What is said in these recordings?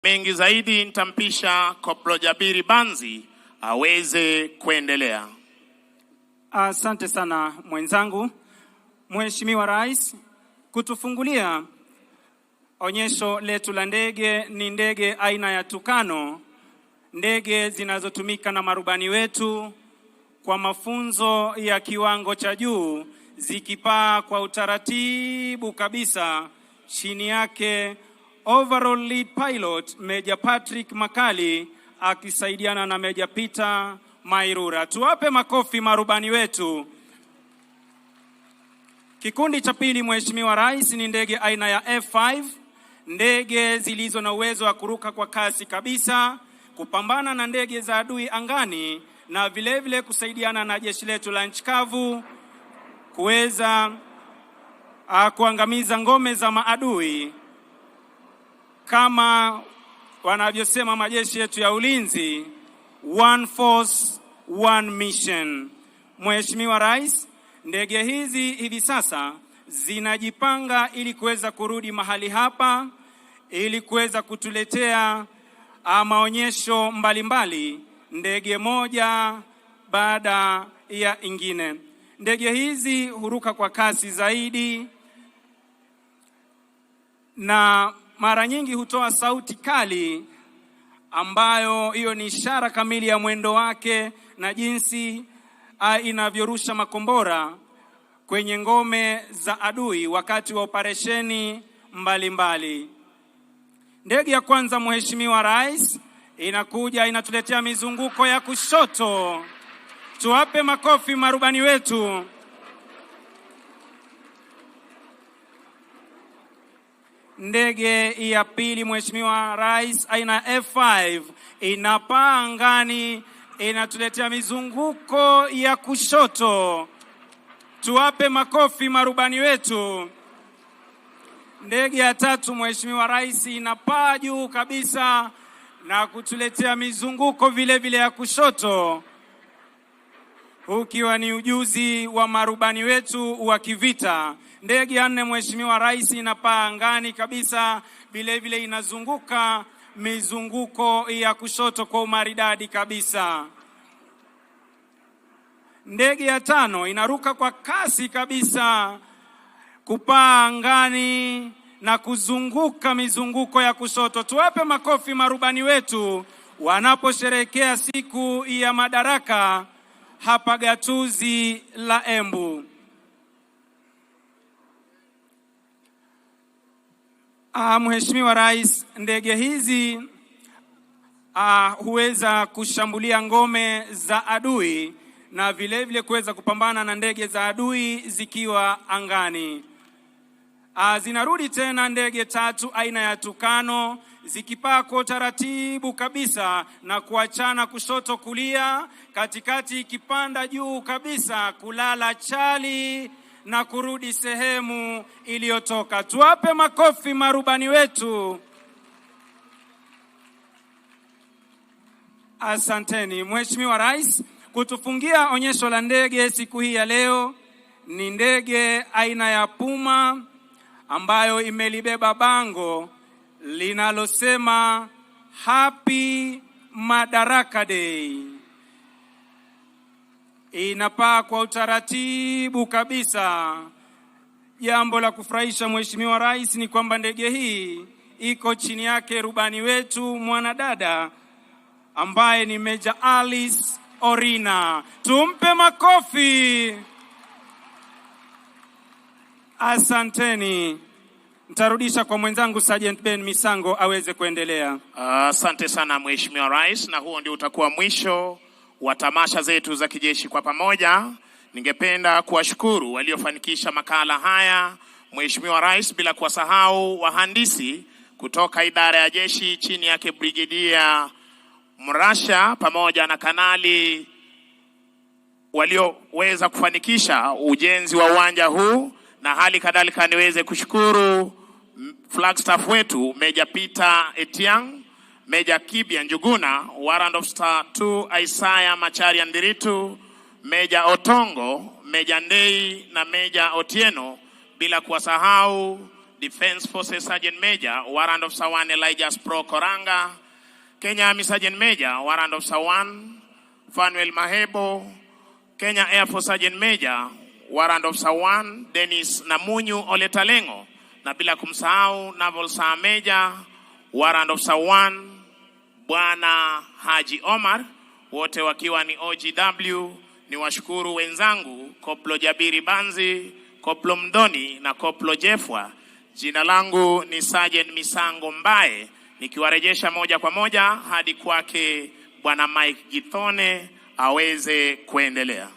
Mengi zaidi nitampisha Koplo Jabiri Banzi aweze kuendelea. Asante sana mwenzangu. Mheshimiwa Rais, kutufungulia onyesho letu la ndege ni ndege aina ya Tukano, ndege zinazotumika na marubani wetu kwa mafunzo ya kiwango cha juu, zikipaa kwa utaratibu kabisa. Chini yake overall lead pilot Major Patrick Makali akisaidiana na Major Peter Mairura. Tuwape makofi marubani wetu. Kikundi cha pili, Mheshimiwa Rais, ni ndege aina ya F5, ndege zilizo na uwezo wa kuruka kwa kasi kabisa, kupambana na ndege za adui angani na vile vile kusaidiana na jeshi letu la nchi kavu kuweza kuangamiza ngome za maadui kama wanavyosema majeshi yetu ya ulinzi, one force one mission. Mheshimiwa Rais, ndege hizi hivi sasa zinajipanga ili kuweza kurudi mahali hapa ili kuweza kutuletea maonyesho mbalimbali, ndege moja baada ya ingine. Ndege hizi huruka kwa kasi zaidi na mara nyingi hutoa sauti kali ambayo hiyo ni ishara kamili ya mwendo wake na jinsi inavyorusha makombora kwenye ngome za adui wakati wa operesheni mbalimbali. Ndege ya kwanza, Mheshimiwa Rais, inakuja inatuletea mizunguko ya kushoto. Tuwape makofi marubani wetu. Ndege ya pili, Mheshimiwa Rais, aina ya F5 inapaa angani, inatuletea mizunguko ya kushoto. Tuwape makofi marubani wetu. Ndege ya tatu, Mheshimiwa Rais, inapaa juu kabisa na kutuletea mizunguko vile vile ya kushoto, ukiwa ni ujuzi wa marubani wetu wa kivita. Ndege ya nne, Mheshimiwa Rais, inapaa angani kabisa, vile vile inazunguka mizunguko ya kushoto kwa umaridadi kabisa. Ndege ya tano inaruka kwa kasi kabisa kupaa angani na kuzunguka mizunguko ya kushoto. Tuwape makofi marubani wetu wanaposherehekea siku ya Madaraka hapa gatuzi la Embu. Mheshimiwa Rais, ndege hizi huweza kushambulia ngome za adui na vile vile kuweza kupambana na ndege za adui zikiwa angani. Zinarudi tena ndege tatu aina ya Tukano zikipaa kwa utaratibu kabisa na kuachana kushoto kulia, katikati ikipanda juu kabisa kulala chali na kurudi sehemu iliyotoka. Tuwape makofi marubani wetu. Asanteni. Mheshimiwa Rais, kutufungia onyesho la ndege siku hii ya leo ni ndege aina ya Puma ambayo imelibeba bango linalosema Happy Madaraka Day. Inapaa kwa utaratibu kabisa. Jambo la kufurahisha Mheshimiwa Rais ni kwamba ndege hii iko chini yake rubani wetu mwanadada ambaye ni Major Alice Orina. Tumpe makofi. Asanteni. Nitarudisha kwa mwenzangu Sergeant Ben Misango aweze kuendelea. Asante sana Mheshimiwa Rais, na huo ndio utakuwa mwisho wa tamasha zetu za kijeshi kwa pamoja. Ningependa kuwashukuru waliofanikisha makala haya, Mheshimiwa Rais, bila kuwasahau wahandisi kutoka idara ya jeshi chini yake Brigedia Mrasha pamoja na kanali walioweza kufanikisha ujenzi wa uwanja huu, na hali kadhalika niweze kushukuru flagstaff wetu Major Peter Etiang, Major Kibia Njuguna, Warrant Officer 2 Isaiah Macharia Ndiritu, Major Otongo, Major Ndei na Major Otieno, bila kuwasahau Defense Forces Sergeant Major Warrant Officer 1 Elijah Spro Koranga, Kenya Army Sergeant Major Warrant Officer 1 Fanuel Mahebo, Kenya Air Force Sergeant Major Warrant Officer 1 Dennis Namunyu Oletalengo, na bila kumsahau Naval Sir Major Warrant Officer 1 Bwana Haji Omar, wote wakiwa ni OGW. Ni washukuru wenzangu Koplo Jabiri Banzi, Koplo Mdoni na Koplo Jefwa. Jina langu ni Sergeant Misango Mbae, nikiwarejesha moja kwa moja hadi kwake Bwana Mike Githone aweze kuendelea.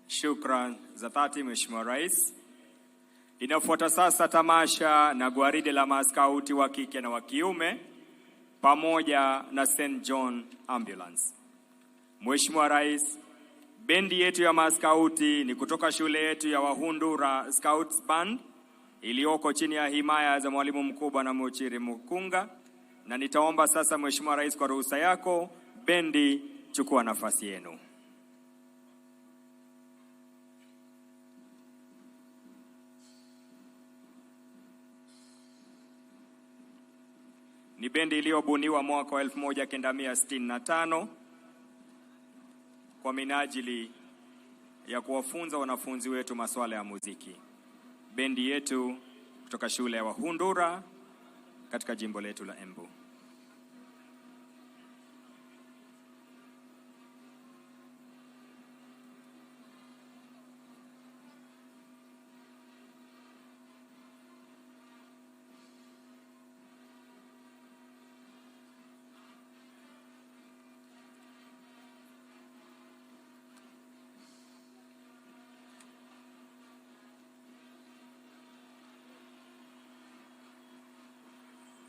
Shukran za dhati Mheshimiwa Rais. Inafuata sasa tamasha na gwaride la maskauti wa kike na wa kiume pamoja na St John Ambulance. Mheshimiwa Rais, bendi yetu ya maskauti ni kutoka shule yetu ya Wahundura Scouts Band iliyoko chini ya himaya za mwalimu mkuu Bwana Muchiri Mukunga, na nitaomba sasa Mheshimiwa Rais, kwa ruhusa yako, bendi chukua nafasi yenu. Ni bendi iliyobuniwa mwaka wa 1965 kwa minajili ya kuwafunza wanafunzi wetu masuala ya muziki. Bendi yetu kutoka shule ya Wahundura katika jimbo letu la Embu.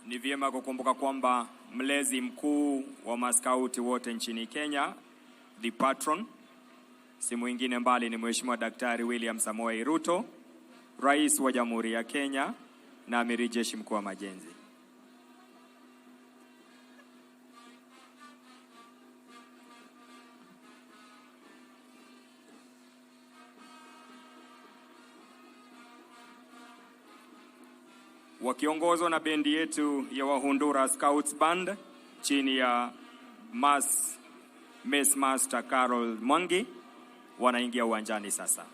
Ni vyema kukumbuka kwamba mlezi mkuu wa maskauti wote nchini Kenya, the patron, si mwingine mbali ni Mheshimiwa Daktari William Samoei Ruto, Rais wa Jamhuri ya Kenya na Amiri Jeshi Mkuu wa Majenzi. Wakiongozwa na bendi yetu ya Wahundura Scouts Band chini ya Mess Master Carol Mwangi wanaingia uwanjani sasa.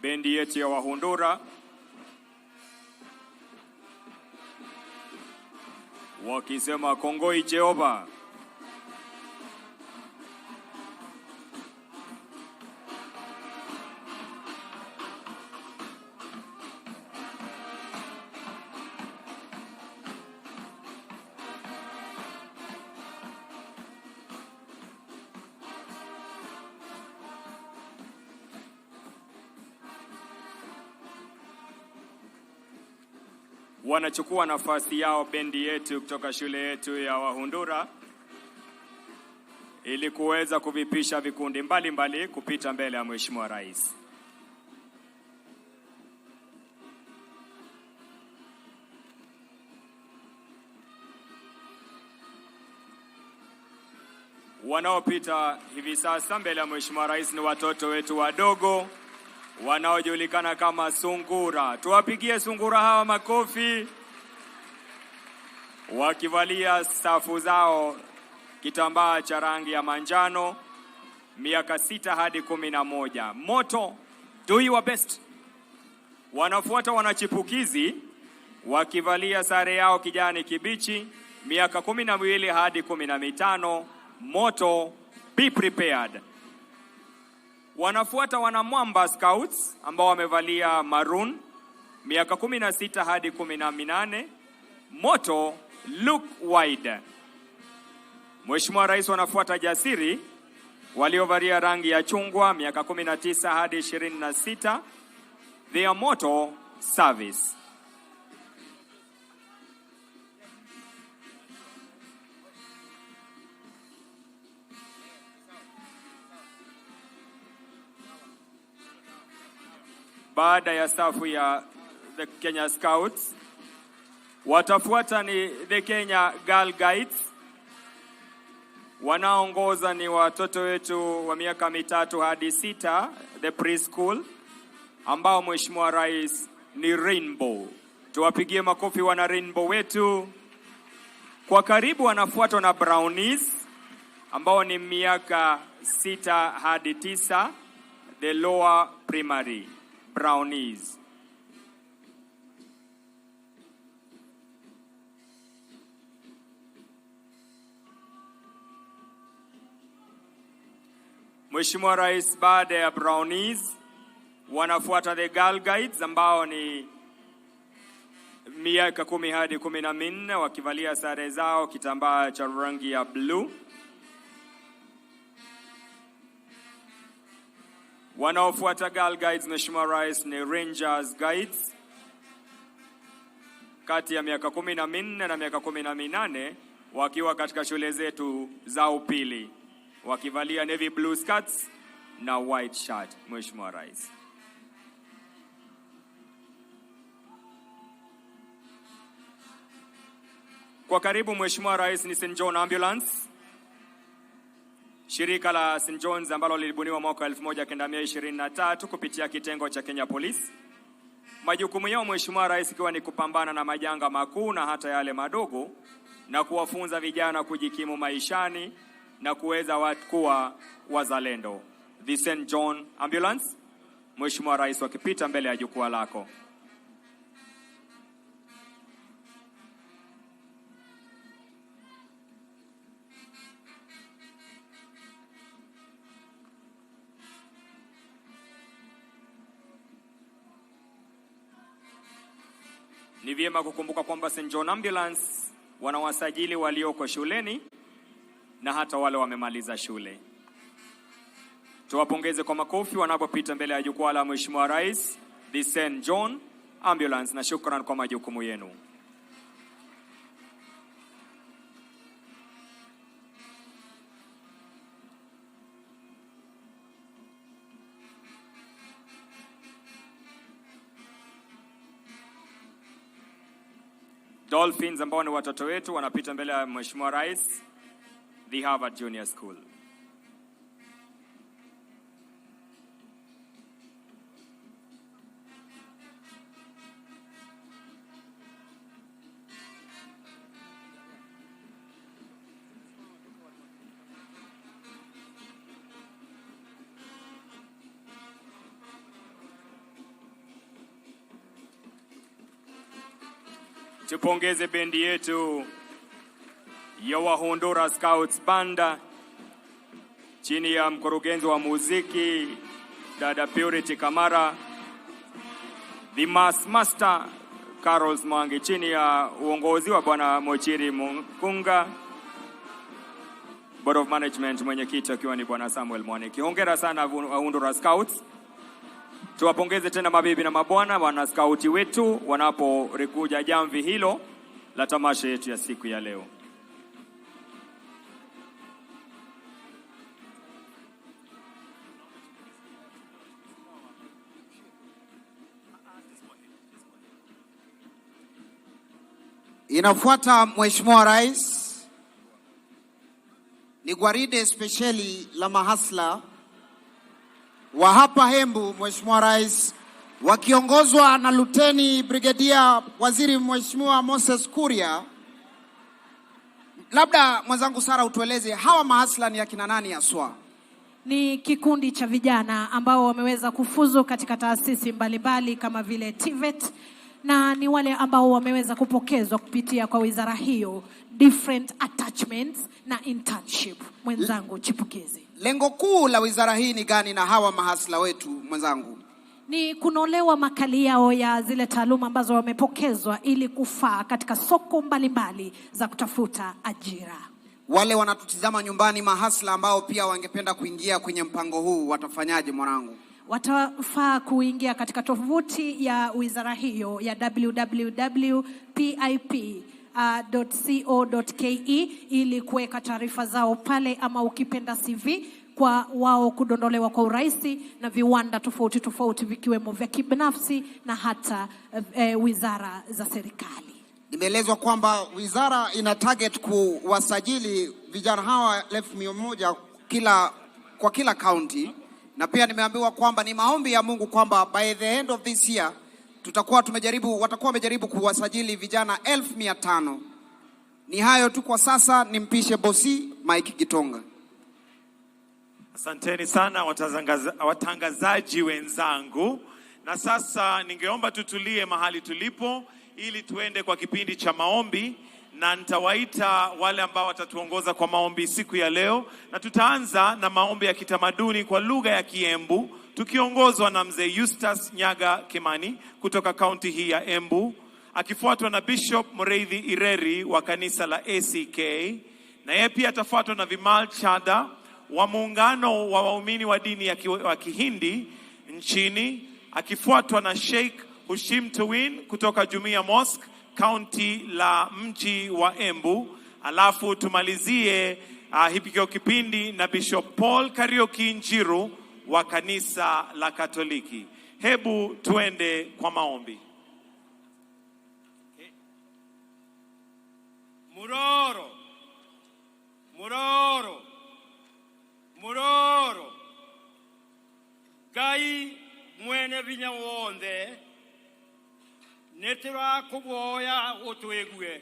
Bendi yetu ya Wahundura wakisema Kongoi Jehova. Wanachukua nafasi yao bendi yetu kutoka shule yetu ya Wahundura ili kuweza kuvipisha vikundi mbalimbali kupita mbele ya Mheshimiwa Rais. Wanaopita hivi sasa mbele ya Mheshimiwa Rais ni watoto wetu wadogo wanaojulikana kama sungura. Tuwapigie sungura hawa makofi, wakivalia safu zao kitambaa cha rangi ya manjano, miaka 6 hadi 11. Moto, do your best. Wanafuata wanachipukizi wakivalia sare yao kijani kibichi, miaka 12 hadi 15. Moto, be prepared. Wanafuata wanamwamba Scouts ambao wamevalia maroon, miaka 16 hadi 18. Moto, look wide. Mheshimiwa Rais, wanafuata jasiri waliovalia rangi ya chungwa, miaka 19 hadi 26. Their motto, service. Baada ya safu ya the Kenya Scouts, watafuata ni the Kenya Girl Guides. Wanaongoza ni watoto wetu wa miaka 3 hadi 6, the preschool, ambao, Mheshimiwa Rais, ni Rainbow. Tuwapigie makofi wana Rainbow wetu. Kwa karibu wanafuatwa na Brownies ambao ni miaka 6 hadi 9, the lower primary Brownies. Mheshimiwa Rais, baada ya Brownies wanafuata the Girl Guides ambao ni miaka 10 hadi 14 wakivalia sare zao, kitambaa cha rangi ya blue. Wanaofuata Girl Guides, Mheshimiwa Rais, ni Rangers Guides kati ya miaka 14 na miaka 18 wakiwa katika shule zetu za upili wakivalia navy blue skirts na white shirt, Mheshimiwa Rais. Kwa karibu, Mheshimiwa Rais, ni St John Ambulance, shirika la St John's ambalo lilibuniwa mwaka 1923 kupitia kitengo cha Kenya Police. Majukumu yao, Mheshimiwa Rais, ikiwa ni kupambana na majanga makuu na hata yale madogo na kuwafunza vijana kujikimu maishani na kuweza kuwa wazalendo. The St John Ambulance, Mheshimiwa Rais, wakipita mbele ya jukwaa lako. Ni vyema kukumbuka kwamba St John Ambulance wanawasajili walioko shuleni na hata wale wamemaliza shule. Tuwapongeze kwa makofi wanapopita mbele ya jukwaa la Mheshimiwa Rais, the St John Ambulance, na shukran kwa majukumu yenu. Dolphins ambao ni watoto wetu wanapita mbele ya Mheshimiwa Rais, the Harvard Junior School. Tupongeze bendi yetu ya Wahundura Scouts Banda chini ya mkurugenzi wa muziki dada Purity Kamara, the Mass Master Carlos Mwangi chini ya uongozi wa bwana Mochiri Mungunga, Board of Management mwenyekiti akiwa ni bwana Samuel Mwaniki. Hongera sana Wahundura Scouts. Tuwapongeze tena mabibi na mabwana wana skauti wetu wanapolikunja jamvi hilo la tamasha yetu ya siku ya leo. Inafuata, Mheshimiwa Rais, ni gwaride spesheli la mahasla wa hapa Embu, Mheshimiwa Rais, wakiongozwa na Luteni Brigedia Waziri Mheshimiwa Moses Kuria. Labda mwenzangu Sara utueleze hawa mahasla ni akina nani haswa? Ni kikundi cha vijana ambao wameweza kufuzu katika taasisi mbalimbali kama vile TVET na ni wale ambao wameweza kupokezwa kupitia kwa wizara hiyo different attachments na internship. Mwenzangu Chipukizi. Lengo kuu la wizara hii ni gani na hawa mahasla wetu, mwenzangu? Ni kunolewa makali yao ya zile taaluma ambazo wamepokezwa ili kufaa katika soko mbalimbali za kutafuta ajira. Wale wanatutizama nyumbani, mahasla ambao pia wangependa kuingia kwenye mpango huu watafanyaje, mwanangu? Watafaa kuingia katika tovuti ya wizara hiyo ya www.pip.co.ke ili kuweka taarifa zao pale, ama ukipenda CV kwa kwa wao kudondolewa kwa urahisi na viwanda tofauti tofauti vikiwemo vya kibinafsi na hata wizara za serikali. Nimeelezwa kwamba wizara ina target kuwasajili vijana hawa 100,000 kwa kila county, na pia nimeambiwa kwamba ni maombi ya Mungu kwamba by the end of this year tutakuwa tumejaribu, watakuwa wamejaribu kuwasajili vijana 500,000. Ni hayo tu kwa sasa, nimpishe bosi Mike Gitonga. Asanteni sana watangazaji wenzangu. Na sasa ningeomba tutulie mahali tulipo ili tuende kwa kipindi cha maombi, na nitawaita wale ambao watatuongoza kwa maombi siku ya leo, na tutaanza na maombi ya kitamaduni kwa lugha ya Kiembu tukiongozwa na mzee Eustace Nyaga Kimani kutoka kaunti hii ya Embu, akifuatwa na Bishop Mureithi Ireri wa kanisa la ACK, na yeye pia atafuatwa na Vimal Chada wa muungano wa waumini wa dini ya wa Kihindi nchini, akifuatwa na Sheikh Hushim Tuwin kutoka Jumia Mosque kaunti la mji wa Embu, alafu tumalizie hiki kipindi na Bishop Paul Kariuki Njiru wa kanisa la Katoliki. Hebu tuende kwa maombi. Muroro, muroro, muroro. Ngai mwene vinya wonthe, nĩtũrakũhoya ũtwĩgue.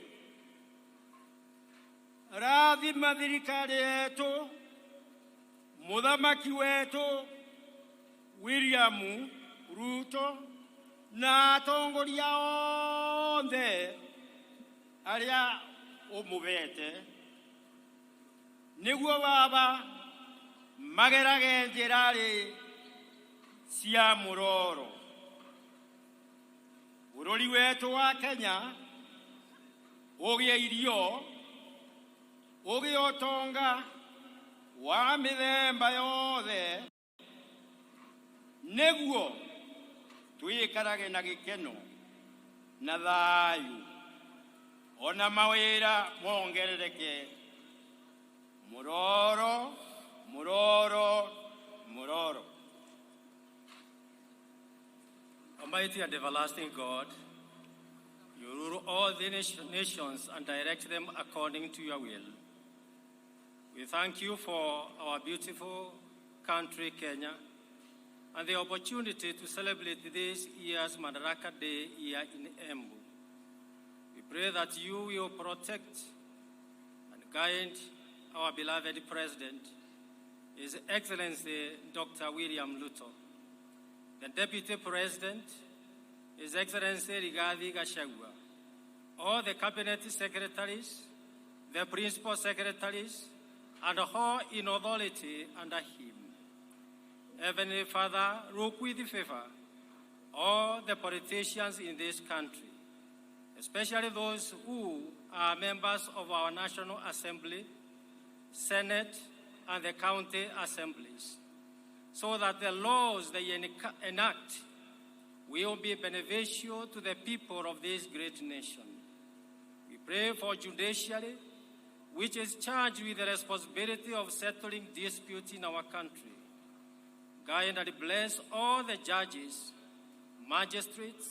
Rathima thirikari yetu, mũthamaki wetu William Ruto na atongoria othe arĩa ũmũbete, nĩguo baba magerage njĩra-rĩ cia mũroro. Bũrũri wetu wa Kenya ũgĩe irio, ũgĩe ũtonga wa mĩthemba yothe, nĩguo twĩkarage na gĩkeno na thayũ, ona mawĩra mongerereke. Mũroro, mũroro, mũroro. Almighty and everlasting God, you rule all the nations and direct them according to your will. We thank you for our beautiful country, Kenya, and the opportunity to celebrate this year's Madaraka Day here in Embu. We pray that you will protect and guide our beloved President, His Excellency Dr. William Ruto, the Deputy President, His Excellency Rigathi Gachagua, all the Cabinet Secretaries, the Principal Secretaries, and all in authority under him. Heavenly Father, look with favor all the politicians in this country, especially those who are members of our National Assembly, Senate, and the county assemblies, so that the laws they enact will be beneficial to the people of this great nation. We pray for judiciary, which is charged with the responsibility of settling disputes in our country. Guide and bless all the judges, magistrates,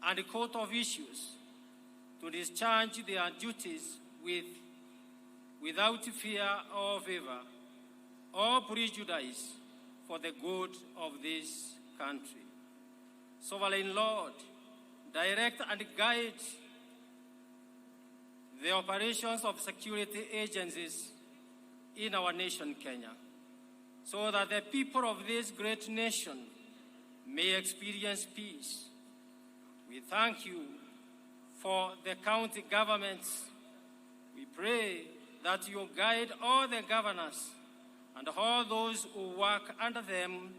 and the court of issues to discharge their duties without fear or favor or prejudice for the good of this country. Sovereign Lord, direct and guide the operations of security agencies in our nation, Kenya, so that the people of this great nation may experience peace. We thank you for the county governments. We pray that you guide all the governors and all those who work under them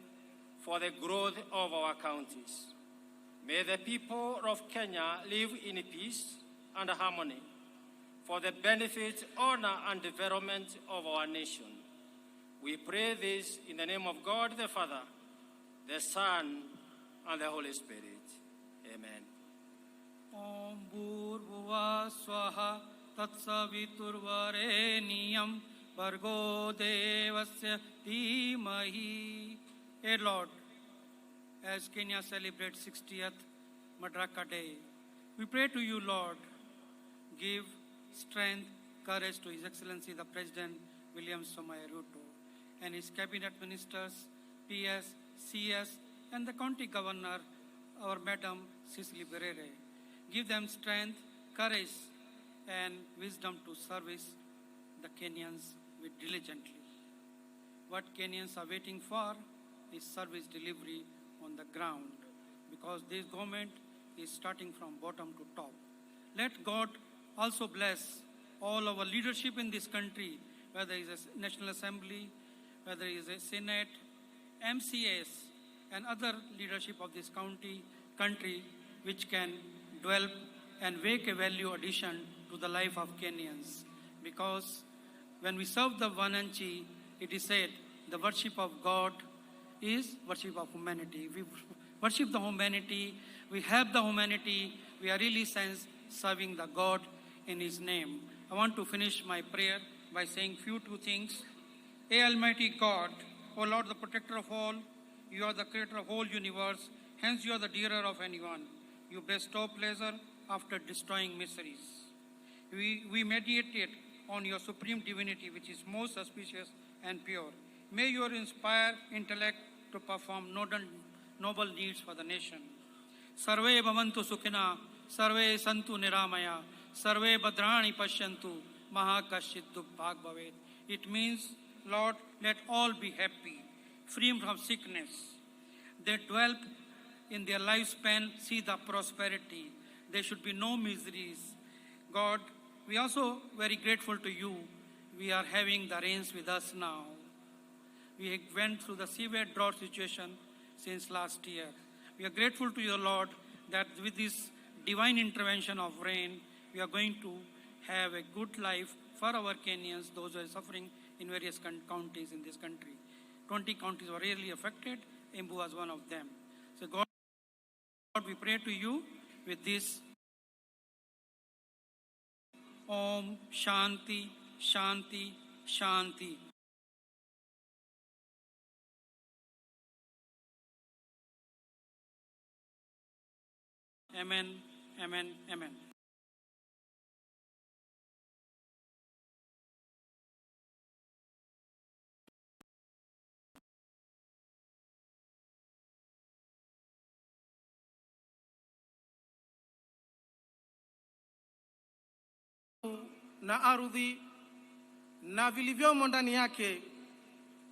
for the growth of our counties. May the people of Kenya live in peace and harmony for the benefit, honor, and development of our nation. We pray this in the name of God the Father, the Son, and the Holy Spirit. Amen. Om Bhurbuva Swaha Tatsaviturvareniyam Bhargo Devasya Dhimahi. Hey Lord, as Kenya celebrates 60th Madaraka Day, we pray to you, Lord, give strength, courage to His Excellency the President William Samoei Ruto and his cabinet ministers, PS, CS, and the county governor, our Madam Cecily Berere. Give them strength, courage, and wisdom to service the Kenyans with diligently. What Kenyans are waiting for is service delivery on the ground, because this government is starting from bottom to top. Let God also bless all our leadership in this country, whether it is a National Assembly, whether it is a Senate, MCAs, and other leadership of this country, which can develop and make a value addition to the life of Kenyans. Because when we serve the Wananchi, it is said the worship of God is worship of humanity. We worship the humanity, we help the humanity, we are really sense serving the God in His name. I want to finish my prayer by saying few two things. A Almighty God, O Lord, the protector of all, you are the creator of whole universe, hence you are the dearer of anyone. You bestow pleasure after destroying miseries. We meditate on your supreme divinity, which is most auspicious and pure. May your inspire intellect to perform noble needs for the nation. Sarve bhavantu sukhina, sarve santu niramaya, sarve bhadrani pashyantu, mahakashit dubhag bhavet. It means, Lord, let all be happy, free from sickness. They dwell in their lifespan, see the prosperity. There should be no miseries. God, we are also very grateful to you. We are having the rains with us now. We went through the severe drought situation since last year. We are grateful to your Lord that with this divine intervention of rain, we are going to have a good life for our Kenyans, those who are suffering in various counties in this country. 20 counties were really affected. Embu was one of them. So God, we pray to you with this. Om Shanti, Shanti, Shanti. Amen, amen, amen. Na ardhi na vilivyomo ndani yake,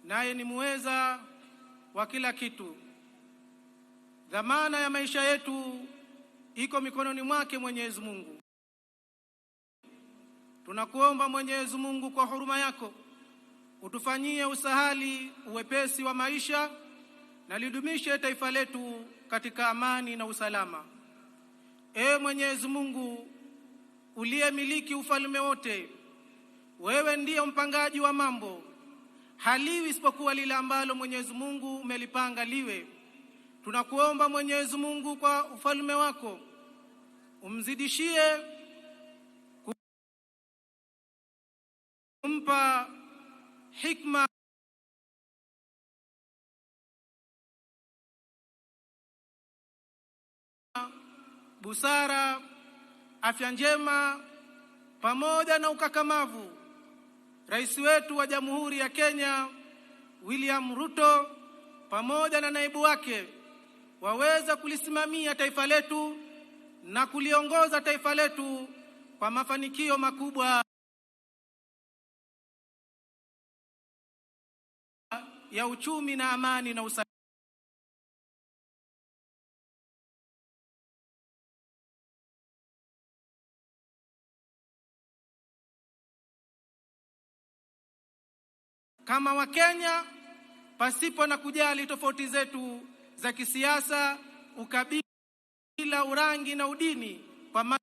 naye ni muweza wa kila kitu. Dhamana ya maisha yetu iko mikononi mwake Mwenyezi Mungu. Tunakuomba Mwenyezi Mungu kwa huruma yako utufanyie usahali, uwepesi wa maisha, na lidumishe taifa letu katika amani na usalama. Ee Mwenyezi Mungu uliyemiliki ufalme wote, wewe ndiye mpangaji wa mambo, haliwi isipokuwa lile ambalo Mwenyezi Mungu umelipanga liwe. Tunakuomba Mwenyezi Mungu kwa ufalme wako umzidishie kumpa hikma, busara, afya njema pamoja na ukakamavu Rais wetu wa Jamhuri ya Kenya William Ruto pamoja na naibu wake waweza kulisimamia taifa letu na kuliongoza taifa letu kwa mafanikio makubwa ya uchumi na amani na usalama. Kama Wakenya, pasipo na kujali tofauti zetu za kisiasa, ukabila, urangi na udini, kwa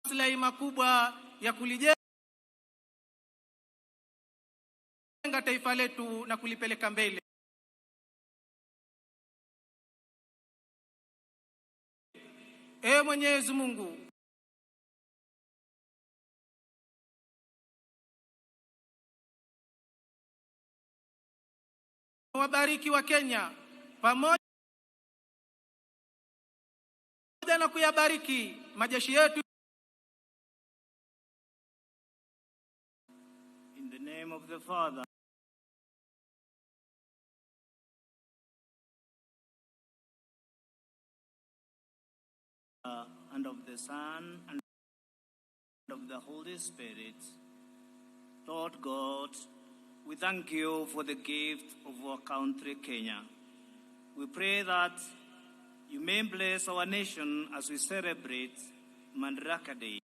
maslahi makubwa ya kulijenga taifa letu na kulipeleka mbele. Ee Mwenyezi Mungu, Wabariki Wakenya pamoja na kuyabariki majeshi yetu. In the name of the Father, and of the Son, and of the Holy Spirit. Lord God, we thank you for the gift of our country, Kenya. We pray that you may bless our nation as we celebrate Madaraka Day.